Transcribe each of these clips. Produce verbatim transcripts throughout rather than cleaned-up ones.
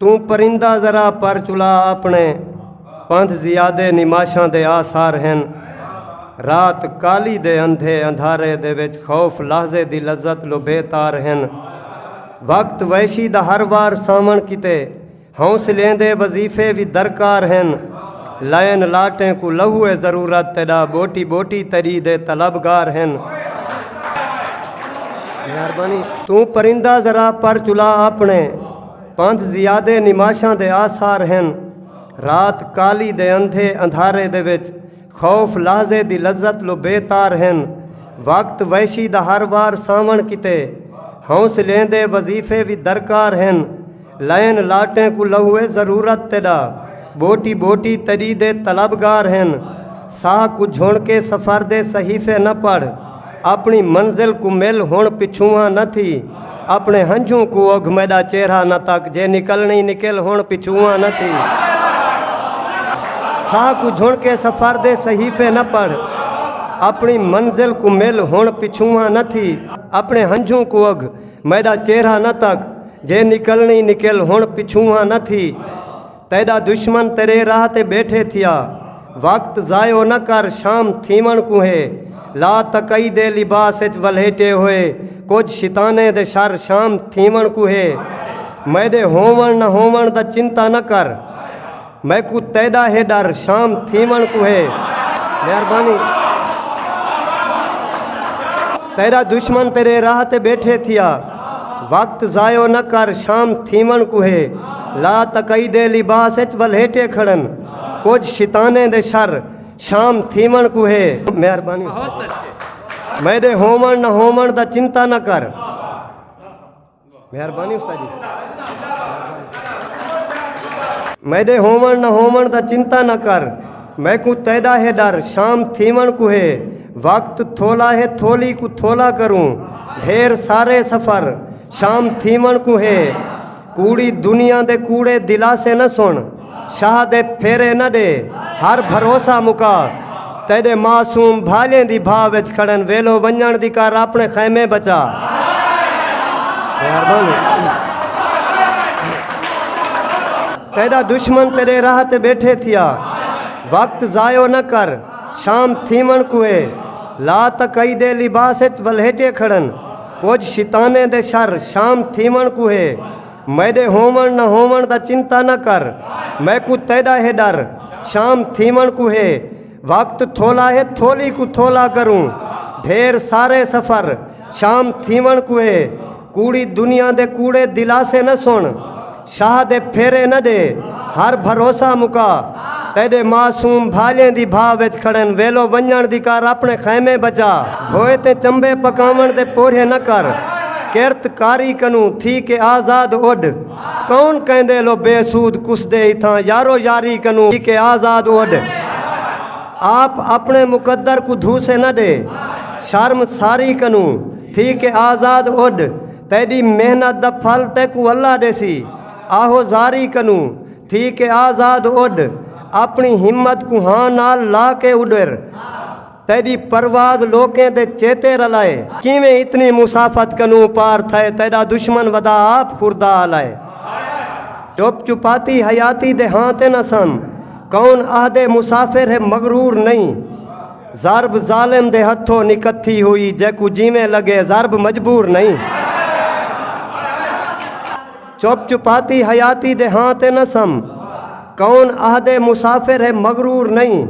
توں پرندہ ذرا پر چلا اپݨے، پندھ زیادے نماشاں دے آثار ہن۔ رات کالی دے اندھے اندھارے دے وچ خوف لحظے دی لذت لو بے تار ہن۔ وقت وحشی دا ہر وار ساوݨ کیتے حوصلیں دے وظیفے وی درکار ہن۔ لائن لاٹیں کوں لہو اے ضرورت، تیݙا ٻوٹی ٻوٹی تیݙی دے طلبگار ہن۔ مہربانی۔ توں پرندہ ذرا پر چلا اپݨے، پندھ زیادے نماشاں دے آثار ہن۔ رات کالی دے اندھے اندھارے دے وچ خوف لحظے دی لذت لو بے تار ہن۔ وقت وحشی دا ہر وار ساوݨ کیتے حوصلیں دے وظیفے وی درکار ہن۔ لائن لاٹیں کوں لہو اے ضرورت، تیݙا ٻوٹی ٻوٹی تیݙی دے طلبگار ہن۔ ساہ کوں جھݨ کے سفر دے صحیفے نہ پڑھ، اپݨی منزل کوں مل ہݨ پچھواں نہ تھی۔ اپݨے ہنجھوں کوں اگھ، میݙا چہرہ نہ تک، جے نکلݨی نکل ہݨ پچھواں نہ تھی۔ ساہ کوں جھݨ کے سفر دے صحیفے نہ پڑھ، اپݨی منزل کوں مل ہݨ پچھواں نہ تھی۔ اپݨے ہنجھوں کوں اگھ، میݙا چہرہ نہ تک، جے نکلݨی نکل ہݨ پچھواں نہ تھی۔ تیݙا دشمن تیݙے راہ تے ٻیٹھے تھیا، وقت ضائع نہ کر، شام تھیوݨ کوں ہے۔ لا تقئی دے لباس اچ ولھیٹے ہوئے، کجھ شیطانیں دے شر، شام تھیوݨ کوں ہے۔ میݙے ہووݨ نہ ہووݨ دا چنتا نہ کر، میکوں تیݙا ہے ݙر، شام تھیوݨ کوں ہے۔ مہربانی۔ تیݙا دشمن تیݙے راہ تے ٻیٹھے تھیا، وقت ضائع نہ کر، شام تھیوݨ کوں ہے۔ لا تقئی دے لباس اچ ولھیٹے کھڑن، کجھ شیطانیں دے شر، شام تھیوݨ کوں ہے۔ مہربانی۔ میݙے ہووݨ نہ ہووݨ دا چنتا نہ کر۔ مہربانی استاد جی۔ میݙے ہووݨ نہ ہووݨ دا چنتا نہ کر، میکوں تیݙا ہے ݙر، شام تھیوݨ کوں ہے۔ وقت تھولا ہے، تھولی کوں تھولا کروں، ڈھیر سارے سفر، شام تھیوݨ کوں ہے۔ کوڑی دنیا دے کوڑے دلاسے نہ سݨ، شاہ دے پھیرے نہ ݙے، ہر بھروسہ مکا۔ تیݙے معصوم بھالیں دی بھاہ وچ کھڑن، ویلو ونڄݨ دی کر اپݨے خیمے بچا۔ مہربانی۔ تیݙا دشمن تیݙے راہ تے ٻیٹھے تھیا، وقت ضائع نہ کر، شام تھیوݨ کوں ہے۔ لا تقئی دے لباس اچ ولھیٹے کھڑن، کجھ شیطانیں دے شر، شام تھیوݨ کوں ہے۔ میݙے ہووݨ نہ ہووݨ دا چنتا نہ کر، میکوں تیݙا ہے ݙر، شام تھیوݨ کوں ہے۔ وقت تھولا ہے، تھولی کوں تھولا کروں، ڈھیر سارے سفر، شام تھیوݨ کوں ہے۔ کوڑی دنیا دے کوڑے دلاسے نہ سݨ، شاہ دے پھیرے نہ ݙے، ہر بھروسہ مکا۔ تیݙے معصوم بھالیں دی بھاہ وچ کھڑن، ویلو ونڄݨ دی کر اپݨے خیمے بچا۔ بھوئے تے چمبے پکاوݨ دے پورھے نہ کر، کرت کاری کنوں تھی کے آزاد اݙ۔ کون کہندے لو بے سود کسدے اتھاں، یارو یاری کنوں تھی کے آزاد اݙ۔ آپ اپݨے مقدر کوں دھوسے نہ ݙے، شرم ساری کنوں تھی کے آزاد اݙ۔ تیݙی محنت دا پھل تیکوں اللہ ݙیسی، آہو زاری کنوں تھی کے آزاد اݙ۔ اپݨی ہمت کوں ہاں نال لا کے اݙر، تیݙی پرواز لوکیں دے چیتے رلائے۔ کیویں اتنی مسافت کنوں پار تھئے، تیݙا دشمن ودا آپ خوردا آلائے۔ چپ چپاتی حیاتی دے ہاں تے نہ سم، کون آہدے مسافر ہے مغرور نہیں۔ ضرب ظالم دے ہتھوں نکتھی ہوئی، جیکوں جیویں لڳے ضرب مجبور نہیں۔ چپ چپاتی حیاتی دے ہاں تے نہ سم، کون آہدے مسافر ہے مغرور نہیں۔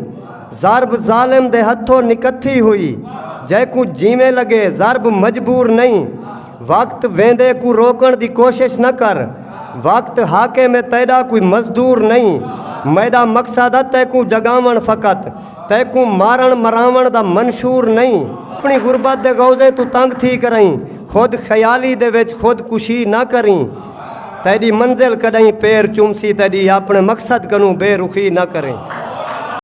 ضرب ظالم دے ہتھوں نکتھی ہوئی، جیکوں جیویں لڳے ضرب مجبور نہیں۔ وقت ویندے کوں روکݨ دی کوشش نہ کر، وقت حاکم ہے تیݙا کوئی مزدور نہیں۔ میݙا مقصد ہے تیکوں جڳاوݨ فقط، تیکوں مارݨ مراوݨ دا منشور نہیں۔ اپݨی غربت دے غوضے توں تنگ تھی کرئیں، خود خیالی دے وچ خود کشی نہ کریں۔ تیݙی منزل کݙاہیں پیر چمسی، تیݙی اپݨے مقصد کنوں بے رخی نہ کریں۔